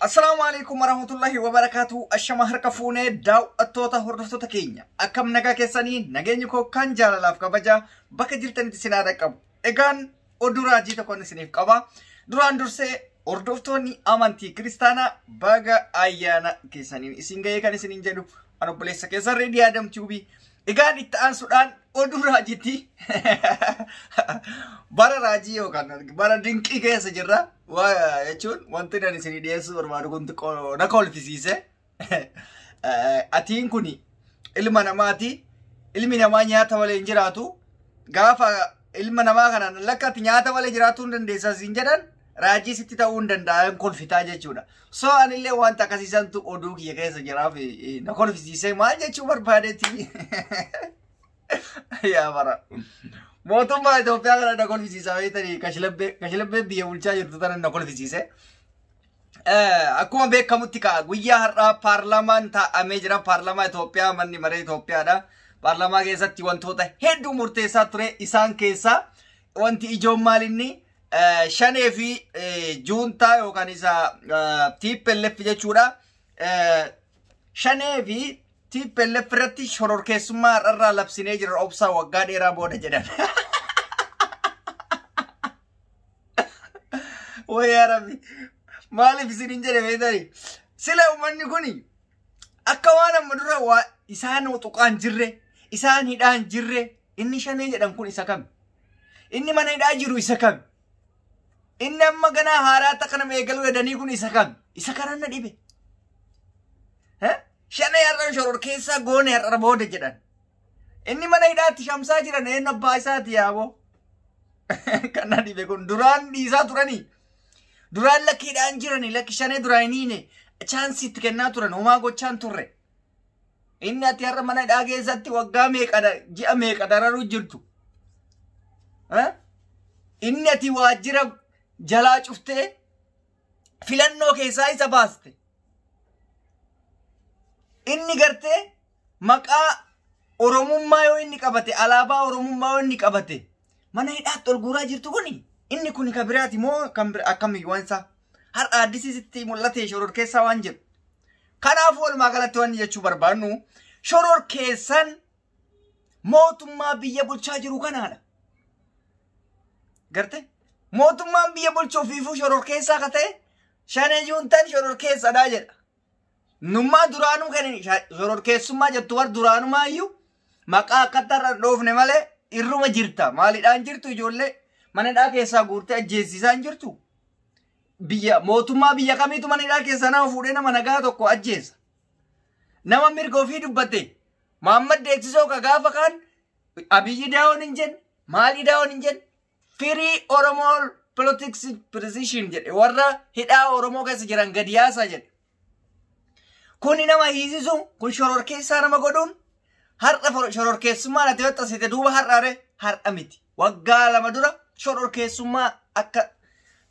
Assalaamu alaikum warahmatullahi wabarakatuh. Ashama harka fuunee daawwattoota hordoftoota keenya. Akkam nagaa keessanii nageenyi koo kan jaalalaaf kabaja bakka jirtanitti isin haa dhaqqabu. Egaan oduu raajii tokkoon isiniif qaba. Duraan dursee hordoftoonni amantii kiristaanaa baga ayyaana keessaniin isin ga'ee kan isiniin jedhu an obboleessa keessan Reedii Adam Tube. Egaan itti aansuudhaan oduu raajiitti bara raajii yookaan bara dinqii keessa jirra. Waa jechuun wanti ani isinii dhiyeessuu barbaadu kun xiqqoo na kolfisiise. Atiin kun ilma namaati. Ilmi namaa nyaata malee hin jiraatu. Gaafa ilma namaa kanaan lakkatti nyaata malee jiraatuu hin dandeessa siin jedhan raajii sitti ta'uu hin danda'a kolfitaa jechuudha. So anillee wanta akkasiisantu oduu kiyya keessa jiraaf na kolfisiise maal jechuu barbaadetti. Yaa bara. Mootummaa Itoophiyaa kana na kolfisiisa beektanii kashlabbee biyya bulchaa jirtu tana na kolfisiise. Akkuma beekamutti ka'a guyyaa har'aa paarlaamaan taa'amee jira. Paarlaamaa Itoophiyaa manni maree Itoophiyaadha. Paarlaamaa keessatti wantoota hedduu murteessaa ture. Isaan keessaa wanti ijoon maal inni shanee fi juuntaa yookaan isa TPLF jechuudha. Shanee fi TPLF irratti shororkeessummaa har'arraa labsinee jira obsaa waggaa dheeraa booda jedhan. Wayyaa Rabbi maaliif isin hin jedhe beektanii? Sila uummanni kuni akka waan amma dura waa isaan tuqaan jirre isaan hidhaan jirre inni shanee jedhan kun isa kami? Inni mana hidhaa jiru isa kami? Inni amma ganaa haaraatti akka nama eegaluu jedhanii kun isa kami? Isa kanan na dhibe. Shanee har'a shororkeessaa goone har'a booda jedhan. Inni mana hidhaatti shamsaa jiran eenyu abbaa isaati yaaboo. Kan na dhibe kun duraan dhiisaa turanii. Duraan lakkiidhaan jiranii lakki shanee duraan hin hiine chaansii itti kennaa turan homaa gochaan turre. Inni ati har'a mana hidhaa keessatti waggaa meeqa ji'a meeqa dararuu jirtu. Inni ati waajjira jalaa cuftee filannoo keessaa isa baaste. Inni gartee maqaa Oromummaa yoo inni qabate alaabaa Oromummaa yoo inni qabate mana hidhaatti ol guuraa jirtu kuni inni kun kan biraati moo kan akkamii waan isaa har'a addisiisitti mul'ate shororkeessaa waan jedhu. Kanaafuu walumaa galatti wanni jechuu barbaannu shororkeessan mootummaa biyya bulchaa jiru kanaadha. Garte mootummaan biyya bulchu ofiifuu shororkeessaa akka ta'e shanee juuntaan shororkeessadhaa jedha. Nummaa duraanuu kan shororkeessummaa jettu war duraanumaa iyyuu maqaa akkatti har'a dhoofne malee irruma jirta. Maalidhaan jirtu ijoollee mana hidhaa keessaa guurtee ajjeesisaa hin jirtu. Biyya mootummaa biyya kamiitu mana hidhaa keessaa nama fuudhee nama nagaa tokko ajjeesa. Nama mirga ofii dubbate Mahammad Deeksisoo ka gaafa kaan Abiyyi daawon hin jenne maalii daawon hin jenne firii Oromoo politics precision jedhe warra hidhaa Oromoo keessa jiran gadi yaasaa jedhe. Kuni nama hiisisu kun shororkeessaa nama godhuun har'a shororkeessummaan ati maxxansite duuba har'aare har'a miti. Waggaa lama dura shororkeessummaa akka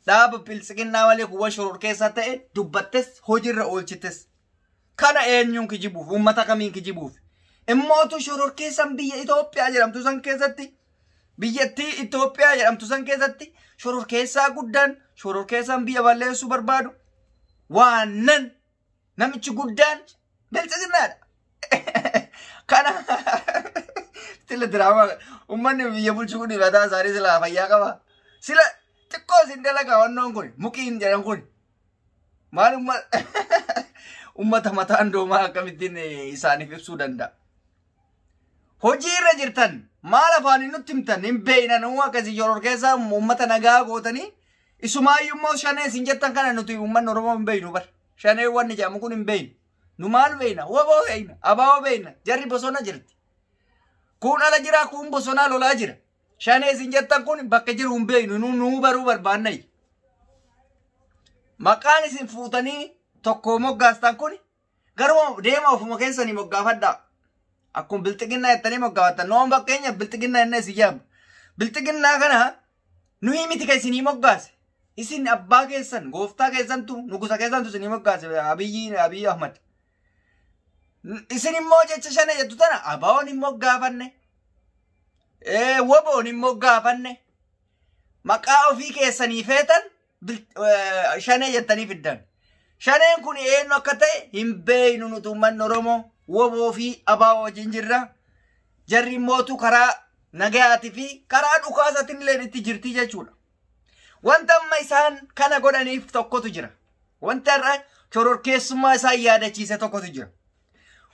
dhaaba biltsiginnaa malee kuwwan shororkeessaa ta'e dubbattes hojiirra oolchites. Kana eenyuun kijibuuf uummata kamiin kijibuuf. Immootu shororkeessan biyya Itoophiyaa jedhamtu san keessatti biyyattii Itoophiyaa jedhamtu san keessatti shororkeessaa guddaan shororkeessaan biyya balleessuu barbaadu waannan namichi guddaan biltsiginnaadha. Kana sila diraamaa uummanni biyya bulchu kun mataa isaanii sila fayyaa qaba. Sila xiqqoo isin dalagaa wannoon kun muqiin jedhan kun maal uummata mataan doomaa akkamittiin isaaniif ibsuu danda'a. Hojii irra jirtan maal afaanii nutti himtan hin beeknan uuma akkasii shororkeessaa uummata nagaa gootanii isumaayyuu immoo shanee isin jettan kana nuti uummanni Oromoo hin beeknu bara. Shanee wanni jedhamu kun hin beeknu. Nu maal beekna? Woboo beekna? Abaaboo beekna? Jarri bosona jirti. Kun ala jira kun bosonaa lolaa jira. Shanee isin jettan kun bakka jiru hin beeknu nu baruu barbaanna. Maqaan isin fuutanii tokko moggaastan kun garuu deema ofuma keessanii moggaafadhaa. Akkuma bilxiginnaa jettanii moggaafattan. Noon fakkeenya bilxiginnaa jennee isin yaabna. Bilxiginnaa kana nuyi miti kan isinii moggaase. Isin abbaa keessan gooftaa keessantu nugusa keessantu isinii moggaase Abiyyi Abiyyi Ahmad. Isin immoo jecha shana jettu tana abaa'oon hin moggaafanne. Woboon hin moggaafanne. Maqaa ofii keessanii feetan shanee jettanii fiddan. Shaneen kun eenyu akka ta'e hin beeynu nuti uummanni Oromoo woboo fi abaaboo wajjin jirra. Jarri mootu karaa nagayaatii fi karaa dhukaasatiin illee itti jirti jechuudha. Wanta amma isaan kana godhaniif tokkotu jira. Wanta irra shororkeessummaa isaan yaadachiise tokkotu jira.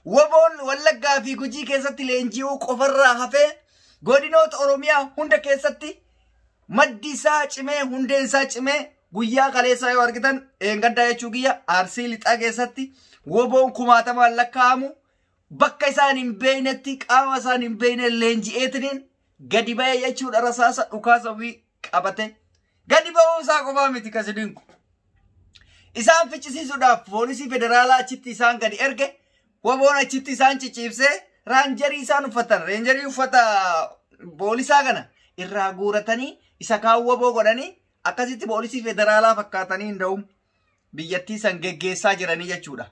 Woboon Wallaggaa fi Gujii keessatti leenji'uu qofarraa hafee godinoota Oromiyaa hunda keessatti maddi isaa cimee hundeen isaa cimee guyyaa kaleessaa yoo argitan eengaddaa jechuu kiyya Arsii lixaa keessatti woboon kumaatamaan lakkaa'amu bakka isaan hin beeynetti qaama isaan hin beeyne leenji'eetiniin gadi ba'ee jechuudha rasaasa dhukaasa ofii qabate. Gadi ba'uu isaa qofaa miti kasidinku. Isaan fichisiisuudhaaf poolisii federaalaa achitti isaan gadi erge woboon achitti isaan cicciibsee raanjarii isaan uffatan reenjarii uffata poolisaa kana irraa guuratanii isa kaan woboo godhanii akkasitti poolisii federaalaa fakkaatanii hin da'u biyyattii san geggeessaa jiranii jechuudha.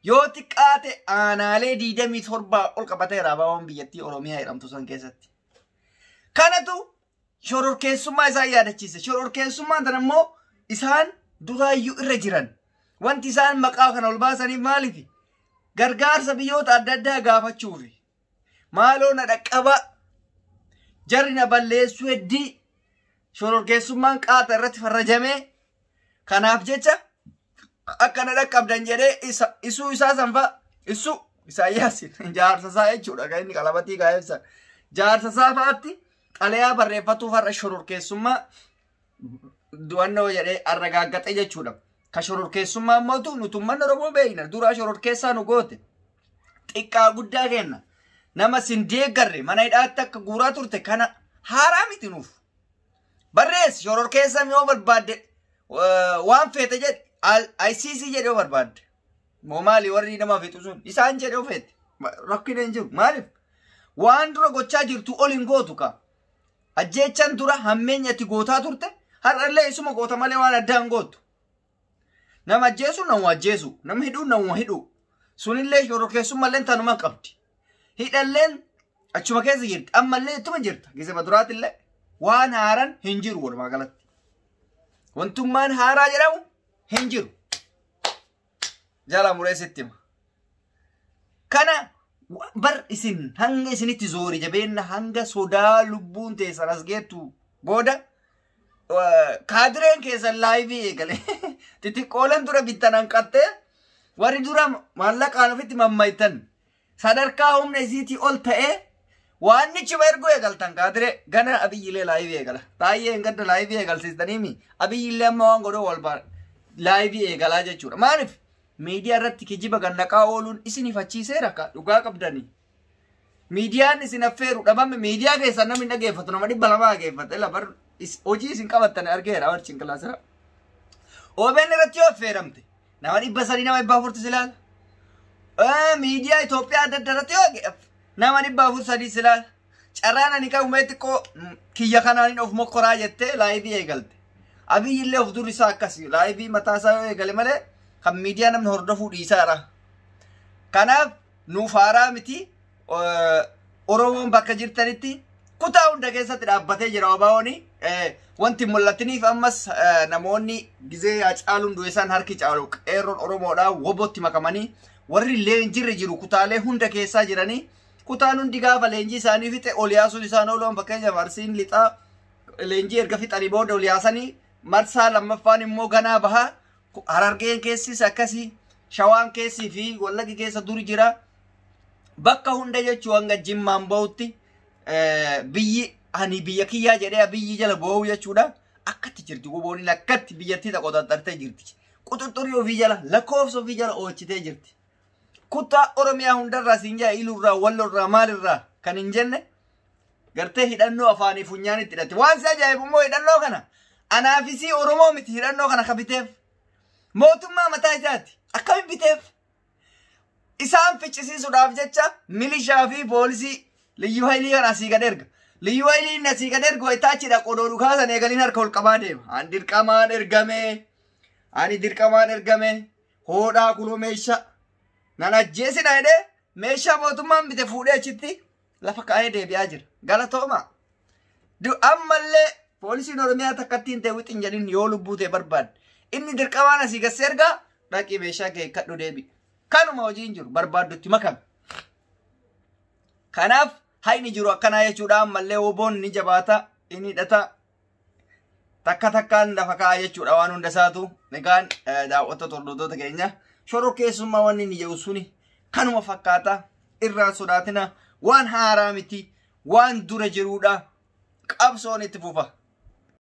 Yoo xiqqaate aanaalee 27 ol qabateera abaaboon biyyattii Oromiyaa jedhamtu san keessatti. Kanatu shororkeessummaa isaan yaadachiise. Shororkeessummaan tan ammoo isaan duraayyuu irra jiran. Wanti isaan maqaa kana ol baasaniif maaliifi? Gargaarsa biyyoota adda addaa gaafachuufi. Maaloo na dhaqqaba jarri na balleessuu heddii shororkeessummaan qaata irratti farrajamee kanaaf jecha akka na dhaqqabdan jedhee isuu isaa sanfaa isuu Isaayyaas jaarsa isaa jechuudha kan inni qalabatii kaa'eessa. Jaarsa isaa fa'aatti xalayaa barreeffatuuf har'a shororkeessummaa du'annoo jedhee arragaaggaxe jechuudha. Ka shororkeessummaa mootu nuti uummanni Oromoo beekna duraa shororkeessaa nu goote xiqqaa guddaa kenna. Nama sin deeggarre mana hidhaatti akka guuraa turte kana haaraa miti nuuf. Barreessi shororkeessaa yoo barbaadde waan feete jedhe ICC jedhe yoo barbaadde. Moo maali warri nama fixu sun isaan jedhe yoo feete rakkina hin jiru maaliif? Waan dura gochaa jirtu ol hin gootu ka. Ajjeechaan dura hammeenya itti gootaa turte har'allee isuma goota malee waan addaa hin gootu. Nama ajjeesu nama ajjeesu nama hidhuu nama hidhuu sunillee shororkeessummallee tanuma qabdi. Hidhalleen achuma keessa jirti ammallee ittuma jirta gizema duraatillee waan haaraan hin jiru walumaa galatti. Wantummaan haaraa jedhamu hin jiru. Jala mureessitti hima. Kana bar isin hanga isinitti zoori jabeenna hanga sodaa lubbuun teessan as geettu booda kaadireen keessan laayivii eegale. Xixiqqooleen dura bittan hanqattee warri dura maallaqaan ofitti mammaytan sadarkaa humna isiitii ol ta'ee waan nichuma erguu eegaltan kaadiree gana abiyyiilee laayivii eegala. Baay'ee hin gadda laayivii eegalsiistaniimi abiyyiilee amma waan godhuu wal baara laayivii eegalaa jechuudha. Maaliif? Miidiyaa irratti kijiba gannaqaa ooluun isiniif achiiseera ka dhugaa qabdanii. Miidiyaan isin affeeru dhabame miidiyaa keessan namni dhageeffatu nama 200 dhageeffata. Ila bar hojii isin qabattan argeera warri cinqilaasira. OBN irratti yoo affeeramte nama 300 nama 400 si ilaala. Miidiyaa Itoophiyaa adda addaa irratti yoo nama 400 3 si ilaala. Carraan ani qabu mee xiqqoo kiyya kanaan of mokkoraa jettee laayivii eegalte. Abiyyi illee of durri isaa akkasi laayivii mataa isaa yoo eegale malee kan miidiyaa namni hordofuu dhiisaadha. Kanaaf nuuf haaraa miti Oromoon bakka jirtanitti kutaa hunda keessatti dhaabbatee jira OBO'n. Wanti mul'atiniif ammas namoonni gizee Hacaaluun du'e isaan harki caalu qeerroon Oromoodhaa wobotti makamanii warri leenjirra jiru kutaalee hunda keessaa jiranii kutaan hundi gaafa leenjii isaanii fixe ol yaasuun isaan ooluun fakkeenyaaf Arsiin lixaa leenjii erga fixanii booda ol yaasanii marsaa lammaffaan immoo ganaa bahaa Harargeen keessis akkasii Shawaan keessii fi Wallaggi keessa duri jira. Bakka hunda jechuu hanga Jimmaan bahutti biyyi ani biyya kiyyaa jedhee biyyi jala boo'u jechuudha. Akkatti jirti woboon akkatti biyyattii qoxaxxartee jirti. Quxuxxurii ofii jala lakkoofsa ofii jala oolchitee jirti. Kutaa Oromiyaa hundarraa siin jaa Iluurraa Wallorraa maalirraa kan hin jenne gartee hidhannoo afaanii funyaan itti hidhatte. Waan si ajaa'ibu immoo hidhannoo kana anaafisii Oromoo miti hidhannoo kana ka biteef. Mootummaa mataa isaati akkamiin biteef? Isaan ficcisiisuudhaaf jecha milishaa fi poolisii liyyuu haayilii kan asii gad erga. Liyyuu haayiliin asii gad ergu wayitaachiidha qodoo dhukaasan eegaliin harka ol qabaa deema. Ani dirqamaan ergame. Ani dirqamaan ergame. Hoodhaa kuloo meeshaa. Nan ajjeesina jedhee meeshaa mootummaan bite fuudhee achitti lafa kaa'ee deebi'aa jira. Galatooma. Ammallee poolisiin Oromiyaa takkatti hin ta'e wixin jedhin yoo lubbuu ta'e barbaadde. Inni dirqamaan asii gassee ergaa Dhaqii meeshaa kee kadhu deebi. Kanuma hojiin jiru barbaaddutti makame. Kanaaf hayni jiru akkanaa jechuudha. Ammallee woboon ni jabaata, inni hidhata. Takka takkaan lafa kaa'a jechuudha waan hunda isaatu. Egaan daawwattoota hordoftoota keenya shororkeessummaa wanni inni jedhu suni kanuma fakkaata. Irraan sodaatina, waan haaraa miti, waan dura jirudha. Qabsoon itti fufa.